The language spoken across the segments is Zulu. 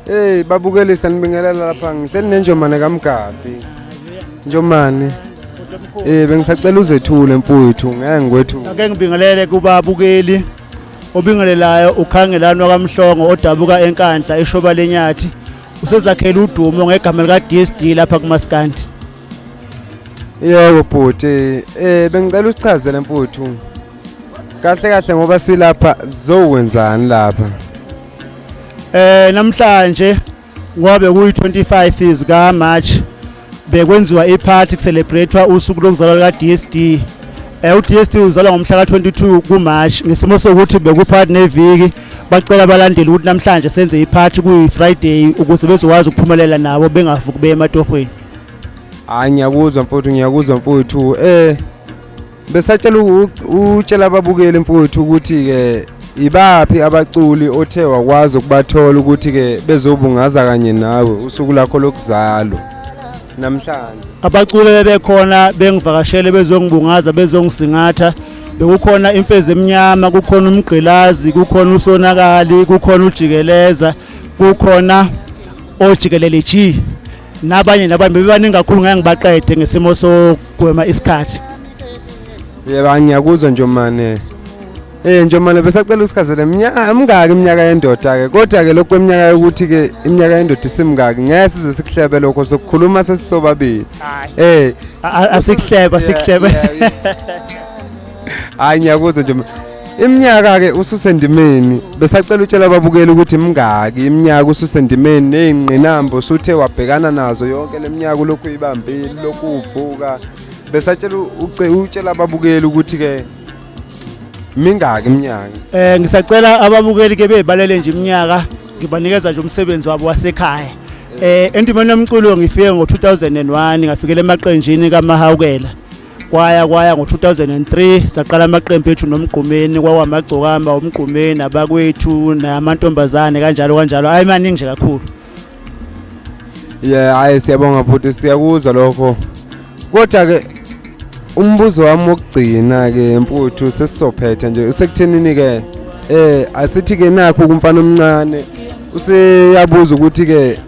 Hey babukelisa nibingelela lapha ngihleli nenjomane kaMgabi. Njomane. Eh bengisacela uzethule mfowethu ngeke ngikwethu. Ake ngibingelele kubabukeli obingelelayo ukhangelani wakamhlongo odabuka enkandla eshoba lenyathi usezakhela udumo ngegama lika DSD lapha kumaskandi. Yebo bhuti eh bengicela usichazele mfowethu. Kahle kahle ngoba silapha zowenzani lapha? Namhlanje ngoba bekuyi 25 zika March bekwenziwa iparty kucelebratewa usuku lokuzalwa lika DSD. UDSD uzalwa ngomhla ka22 kuMarch ngesimo sokuthi bekuphakathi neviki bacela abalandeli ukuthi namhlanje senze iparty kuyi Friday ukuze bezokwazi ukuphumelela nabo bengavuki beye ematohweni. Hayi ngiyakuzwa mfowethu ngiyakuzwa mfowethu. Besatshela utshela ababukeli mfowethu ukuthi ke ibaphi abaculi othe wakwazi ukubathola ukuthi ke bezobungaza kanye nawe usuku lakho lokuzalwa namhlanje. Abaculi bebekhona bengivakashele bezongibungaza bezongisingatha bekukhona imfezi emnyama kukhona umgqilazi kukhona usonakali kukhona ujikeleza kukhona ojikelele G nabanye nabanye bebebaningi kakhulu ngeke ngibaqede ngesimo sokugwema isikhathi. Yebo ngiyakuzwa Njomane. Njomane besacela usichazele mingaki iminyaka yendoda ke kodwa ke lokhu kweminyaka yokuthi ke iminyaka yendoda isimngaki ngeke size sikuhlebe lokho sokukhuluma sesisobabili. Asikuhlebe asikuhlebe. Hayi ngiyakuzwa nje. Iminyaka ke ususendimeni besacela utshela ababukeli ukuthi mingaki iminyaka ususendimeni nezingqinamba usuthe wabhekana nazo yonke leminyaka ulokhu uyibambile lokhu uvuka besacela utshela ababukeli ukuthi ke mingaki iminyaka. Ngisacela ababukeli ke bebalele nje iminyaka ngibanikeza nje umsebenzi wabo wasekhaya. Endimeni yomculo ngifike ngo2001 ngafikela emaqenjini kaMahawukela. Kwaya kwaya ngo2003 saqala amaqembu ethu nomgqumeni kwawamagcokama umgqumeni abakwethu namantombazane kanjalo kanjalo ayi maningi nje kakhulu. Yeah hayi siyabonga futhi siyakuzwa lokho. Kodwa ke umbuzo wami wokugcina ke mfuthu sesizophetha nje usekuthenini ke asithi ke nakho kumfana omncane useyabuza ukuthi ke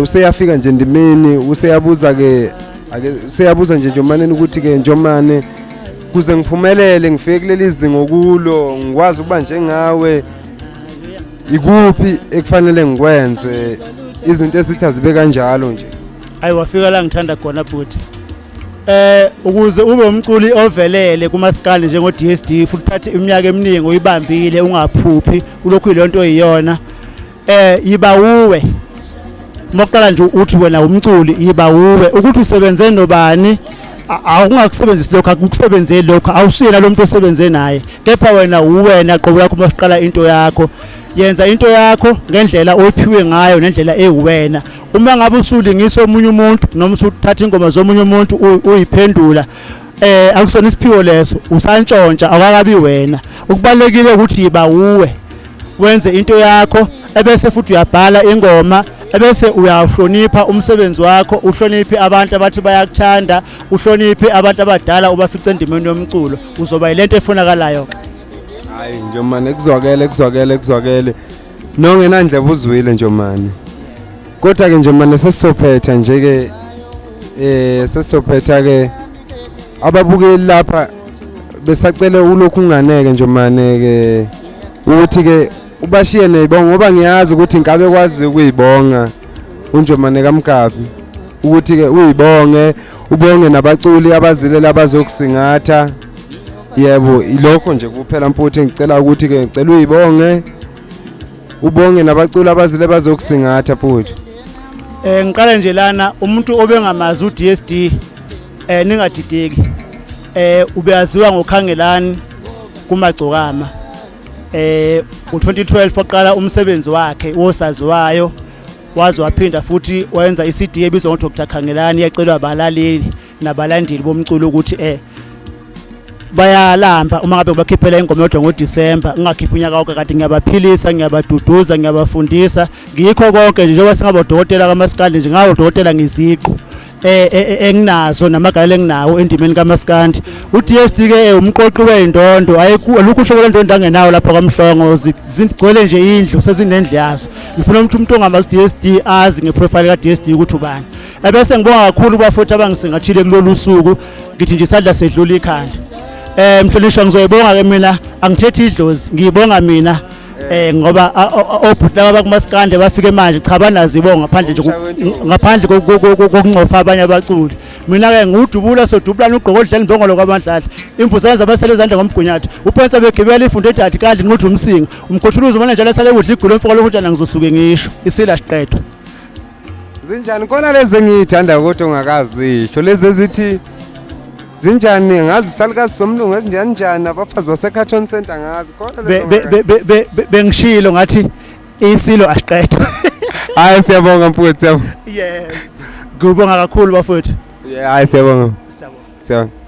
useyafika nje ndimeni useyabuza ke ake useyabuza nje Njomaneni ukuthi ke Njomane kuze ngiphumelele ngifike kuleli zinga kulo ngikwazi ukuba njengawe ikuphi ekufanele ngikwenze izinto esithi azibe kanjalo nje. Ayi wafika la ngithanda khona bhuti. Ukuze ube umculi ovelele kumaskandi njengo DSD futhi uthathe iminyaka eminingi uyibambile ungaphuphi ulokhu ilonto oyiyona. Yiba uwe. Mokuqala nje uthi wena umculi yiba uwe ukuthi usebenze nobani awungakusebenzisi lokho akukusebenzeli lokho awusiyena lo muntu osebenze naye kepha wena uwena qobo lakho uma uqala into yakho yenza into yakho ngendlela oyiphiwe ngayo nendlela ewuwena. Uma ngabe usulingisa omunye umuntu noma usuthatha ingoma zomunye umuntu uyiphendula akusona isiphiwo leso usantshontsha awakabi wena. Okubalekile ukuthi yiba uwe wenze into yakho ebese futhi uyabhala ingoma ebese uyahlonipha umsebenzi wakho uhloniphe abantu abathi bayakuthanda uhloniphe abantu abadala ubafice endimeni yomculo uzoba yilento efunakalayo ke. Hayi Njomane kuzwakele kuzwakele kuzwakele nongenandlebe uzwile Njomane. Kodwa ke Njomane sesizophetha nje ke sesizophetha ke ababukeli lapha besacela ulokhu unganeke Njomane ke ukuthi ke ubashiye nezibongo ngoba ngiyazi ukuthi inkabe kwazi ukuyibonga uNjomane kaMgabi ukuthi ke uyibonge ubonge nabaculi abazile labazokusingatha. Yebo ilokho nje kuphela mfuthu ngicela ukuthi ke ngicela uyibonge ubonge nabaculi abazile bazokusingatha futhi. Ngiqale nje lana umuntu obengamazi uDSD ningadideki. Ubeyaziwa ngokhangelani kumagcokama. Ngo2012 waqala umsebenzi wakhe wosaziwayo waze waphinda futhi wenza iCD ebizwa ngoDr Khangelani yacelwa abalaleli nabalandeli bomculo ukuthi bayalamba uma ngabe bakhiphela ingoma yodwa ngoDisemba ngingakhiphi unyaka wonke kanti ngiyabaphilisa ngiyabaduduza ngiyabafundisa ngikho konke nje njengoba singabodokotela kamaskandi nje ngabodokotela ngiziqu. eh, eh, eh, enginazo namagalelo enginawo endimeni kaMaskandi. UDSD ke umqoqi wey'ndondo, ayikho uhlobo lwendondo angenawo lapha kwaMhlongo, zigcwele nje indlu, sezinendlu yazo. Ngifuna ukuthi umuntu ongamazi uDSD azi ngeprofile kaDSD ukuthi ubani. Ebese ngibonga kakhulu bafuthi abangisingathile kulolu suku, ngithi nje isandla sedlula ikhanda. Mhlonishwa, ngizoyibonga ke mina, angithethi idlozi, ngiyibonga mina ngoba obhuti laba bakumaskande bafike manje, cha, banazo ibonga ngaphandle nje ngaphandle kokuncofa abanye abaculi. Mina ke ngudubula sodubulana ugqoko odlela imbongolo kwamadladla, imbuzane zabasele ezandla ngomgunyathi, uphonsa begibela ifundo edadi kadli nquthu umsinga umkhothuluzo manje njalo sale kudla igulo mfoko lokutshana. Ngizosuke ngisho isila siqedwa. Zinjani khona lezi engiyithanda kodwa ungakazisho, lezi ezithi zinjani, ngazi salukazi somlungu ezinjani njani, abafazi base-Carton Center, ngazi khona lezo. Bengishilo ngathi isilo asiqedwa. Hayi, siyabonga mfowethu, siyabonga. Yeah, ngibonga kakhulu bafowethu. Yeah, hayi, siyabonga. Siyabonga. Siyabonga.